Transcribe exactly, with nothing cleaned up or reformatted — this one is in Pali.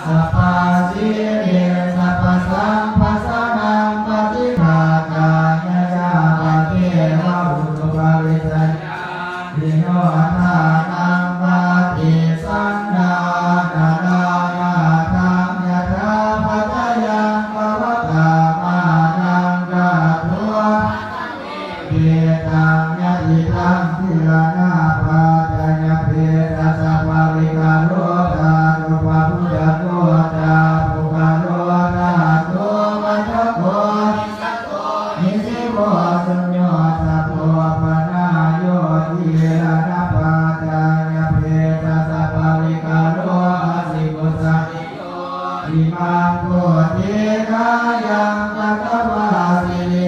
sabbasīlissa pasamphassanaṃ paṭighātāya yāvadeva utuparissayaṃ vinodānaṃ paṭisallānārāyathaṃ yathāpaccayaṃ pavatthamānaṃ katvā petaṃ yadidaṃ gilānapaccayabhesajjaparikkharo dhātubhāgabhujjhako ca puggalo dhātumattako nisiko suñño sabbopanayo gilānapaccayabhesajjaparikkharo asikho sariyo imaṃ bodhighāyaṃ katvā siri